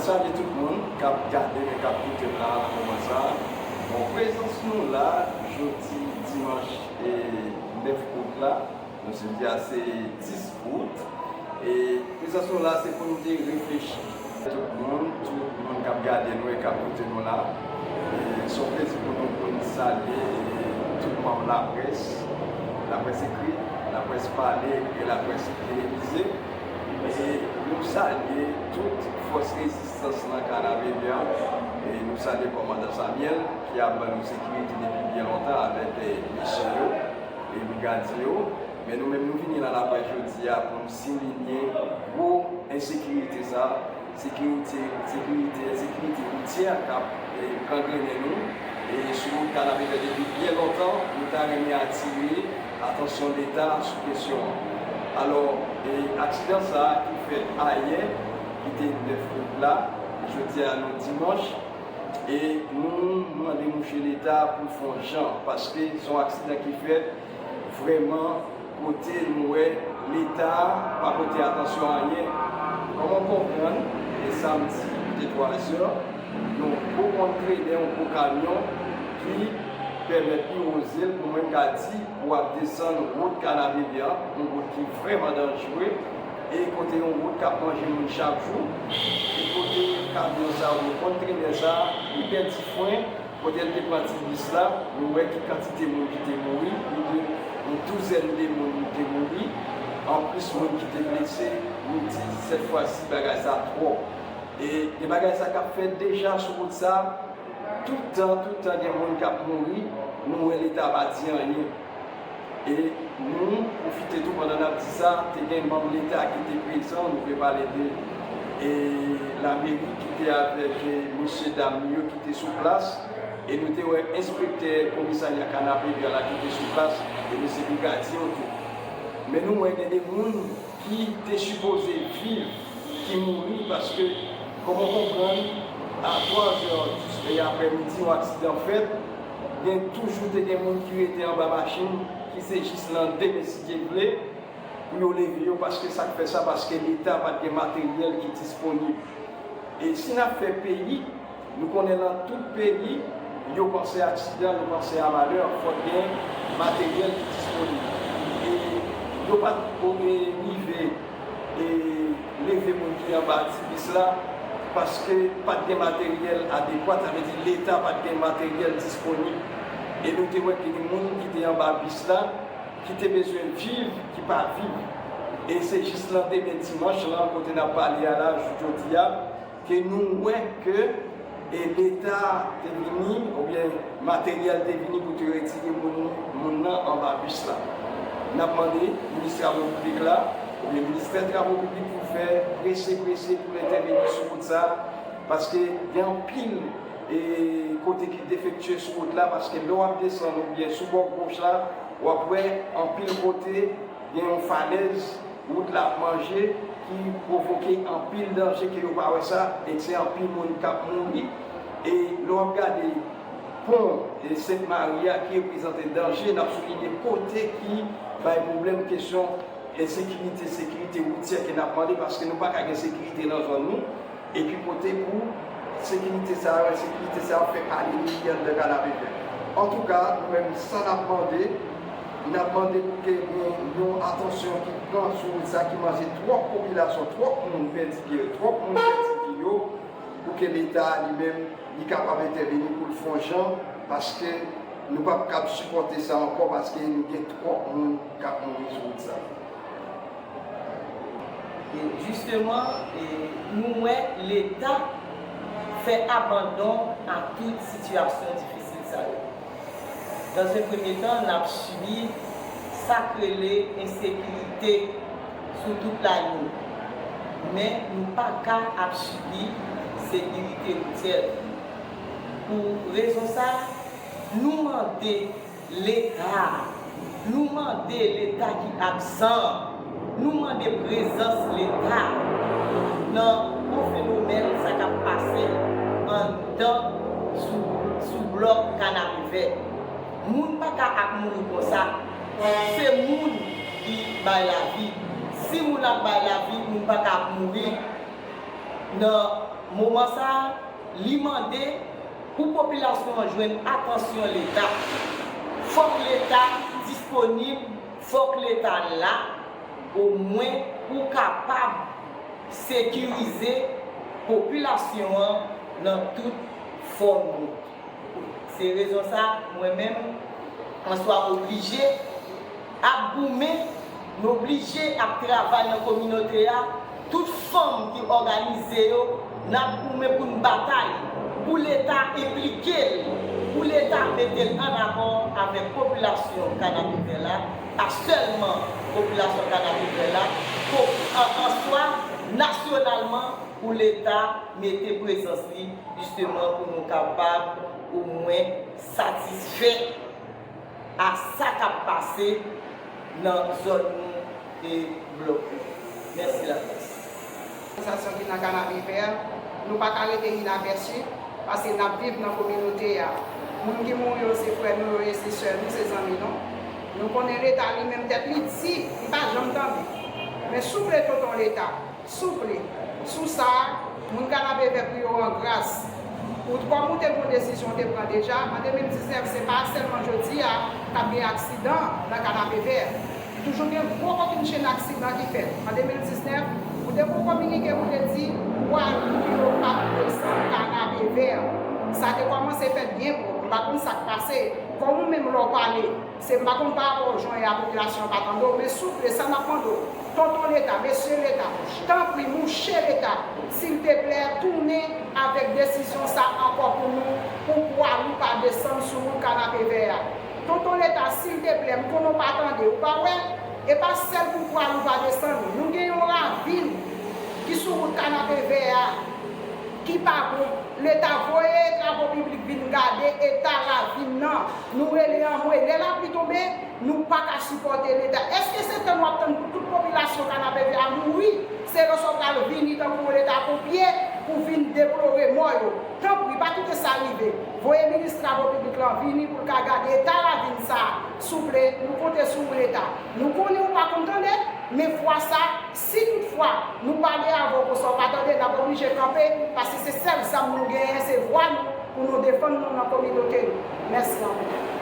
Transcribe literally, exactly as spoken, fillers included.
Salye tout moun k ap gade m e k ap koute m la nan moman sa a. Bon, prezans nou la jodi dimanch e nèf out la, nou se di a se dis out. E prezans nou la se pou nou te reflechi. Tout moun, tout moun k ap gade nou e k ap koute nou la, e se yon plezi pou nou pou n salye e tout manm laprès, laprès ekri, laprès pale e laprès televize. E nou salye tout fòs rezistans nan Kanapevè. E nou salye kòmandan Samuel ki ap ban nou sekirite depi byen lontan avèk e, mesye yo e brigadye yo. Men nou menm nou vini la laprès jodi a pou n silinye gwo ensekirite sa, sekirite, sekirite, ensekirite woutyè k ap e, gangrennen nou e sou wout Kanapevè depi byen lontan. Nou ta renmen atire atansyon Leta sou kesyon an. Alò, e, aksidan sa a ki fèt ayè, ki te nèf out la, jodi a nou dimanch, e nou mande mouche Leta pou l fè yon jan, paske se yon aksidan ki fèt vrèman kote nou wè Leta pa pote atansyon anyen. Kòman w konprann, e samdi, te twa zè, yon gwo kontenè, yon gwo kamyon ki pèmèt li woze l, pou mwen m ka di, pou w ap desann wout Kanapevè a, yon wout ki vrèman danjere, e kote yon wout k ap manje moun chak jou, e kote kamyon sa a, yon kontenè sa a, li pèdi fren, kote l te pran ti bis la, nou wè ki kantite moun ki te mouri, plis de yon douzèn de moun te mouri, anplis moun ki te blese, nou di sèt fwa si bagay sa twòp. E gen bagay sa k ap fèt deja sou wout sa, tout tan, tout tan gen moun k ap mouri, nou wè Leta pa di anyen. E nou pwofite tou pandan n ap di sa, te gen manm Leta ki te prezan, nou vle pale de e, lameri ki te avèk e, mesye dam yo ki te sou plas, e nou te wè enspektè komisarya Kanapevè la ki te sou plas, e mesye brigadye yo tou. Men nou wè gen de moun ki te sipoze viv, ki mouri, paske, kòman w konprann, a twa zè dis e aprèmidi, yon aksidan fèt, gen toujou te gen moun ki rete anba machin, ki se jis nan demen, si Dye vle, pou yo leve yo, paske sa k fè sa, paske Leta pa t gen materyèl ki disponib. E si n ap fè peyi, nou konnen nan tout peyi, yo panse aksidan, yo panse a malè, fòk gen materyèl ki disponib. E yo pa t o-, e rive e leve moun ki anba ti bis la, paske pa t gen materyèl adekwat, sa vle di Leta pa t gen materyèl disponib. E nou te wè ke gen moun ki te anba bis la, ki te bezwen viv, ki pa viv. E se jis nan demen dimanch lan, kote n ap pale a la, jou jodi a, ke nou wè ke, e, Leta te vini, oubyen materyèl te vini pou te retire moun, moun nan anba bis la. N ap mande minis travo piblik la, oubyen ministè travo piblik pou fè prese, prese pou l entèveni sou wout sa, paske gen anpil, e, kote ki defektye sou wout la, paske lè w ap desann oubyen sou bò goch la, w ap wè anpil kote gen yon falèz, wout la ap manje, ki pwovoke anpil danje ke yo pa wè sa, e se anpil moun k ap mouri. E lè w ap gade pon e Sent Mari a ki reprezante danje, n ap soulinye kote ki bay pwoblèm kesyon ensekirite, sekirite woutyè ke n ap mande, paske nou pa ka gen sekirite nan zòn nou. Epi kote pou sekirite sa yo, ensekirite sa yo fè pale de li anndan Kanapevè. Antouka, nou menm, sa n ap mande, n ap mande pou ke gen yon atansyon ki pran sou wout sa ki manje twòp popilasyon, twòp moun pèdi pye yo, twòp moun pèdi vi yo, pou ke Leta a li menm, li kapab entèveni pou l fè yon jan, paske nou p ap kab sipòte sa ankò, paske nou gen twòp moun k ap mouri sou wout sa. E jisteman, e nou wè Leta fè abandon a tout sitiyasyon difisil sa yo. Dans un premier temps, n ap sibi sa k rele ensekirite sou tout lalin. Men nou pa ka ap sibi sekirite woutyè. Pou rezon sa, nou mande Leta, nou mande Leta ki absan an, nou mande prezans Leta nan gwo fenomèn sa k ap pase anndan sou, sou blòk Kanapevè. Moun pa ka ap mouri konsa. Se moun ki bay lavi. Si moun ap bay lavi, moun pa ka ap mouri nan Moman sa a, li mande pou popilasyon an jwenn atansyon Leta. Fòk Leta disponib, fòk Leta la, omwen pou kapab sekirize popilasyon an nan tout fòm. Se rezon sa, mwen menm, François oblije ap goumen, nou oblije ap travay nan kominote a. Tout fanm ki òganize yo, n ap goumen pou n batay, pou Leta enplike l, pou Leta mete l an akò avèk popilasyon Kanapevè la, pa sèlman popilasyon Kanapevè la, an, an swa, nasyonalman, pou Leta mete prezans li, jisteman, pou nou kapab omwen satisfè a sa k ap pase nan zòn nou e blòk nou. Mèsi, laprès. Òganizasyon ki nan Kanapevè, nou pa ka rete inapèsi, paske n ap viv nan kominote a. Moun ki mouri yo se frè nou yo ye, se sè nou, se zanmi nou. Nou konnen Leta li menm tèt li di, li pa janm tande. Men souple, tonton Leta, souple, sou sa, moun Kanapevè pou yo an gras. Ou, kòm ou te gon desizyon ou te pran deja, an de mil diznèf, se pa sèlman jodi a k ap gen aksidan nan Kanapevè. Toujou gen gwo kokennchenn aksidan ki fèt. An de mil diznèf, ou te gon kominike pou te di, Gwadloup yo p ap desann Kanapevè. Sa te kòmanse fèt byen pwòp. M pa konn sa k pase. Kòm ou menm lè w pale, se m pa konn pa rapò w jan w ye a, popilasyon an pa tande w, men souple, sa n ap mande w, tonton Leta, mesye Leta, tanpri, mouche Leta, silteplè, tounen avèk desizyon sa ankò pou nou, pou pwa nou pa desann sou wout Kanapevè a. Tonton Leta, silteplè, m konnen w pa tande, ou pa wè? E pa sèl pou pwa nou pa desann, nou gen yon ravin ki sou wout Kanapevè a, ki pa bon. Leta voye travo piblik vin gade eta ravin nan. Nou rele anmwe. Lè lapli tonbe, nou pa ka sipòte Leta. Èske se tann w ap tann pou tout popilasyon Kanapevè a mouri? Se lòske w pral vini tankou yon Leta ponpye pou vin deplore mò yo. Tanpri, pa kite sa rive. Voye minis travo piblik lan vini pou l ka gade eta ravin sa a. Souple, nou konte sou ou, Leta. Nou konnen ou pa konn tande, men fwa sa, si toutfwa nou pale avè w konsa w pa tande, n ap oblije kanpe, paske se sèl zam nou genyen, se vwa nou, pou nou defann nou nan kominote nou. Mèsi anpil.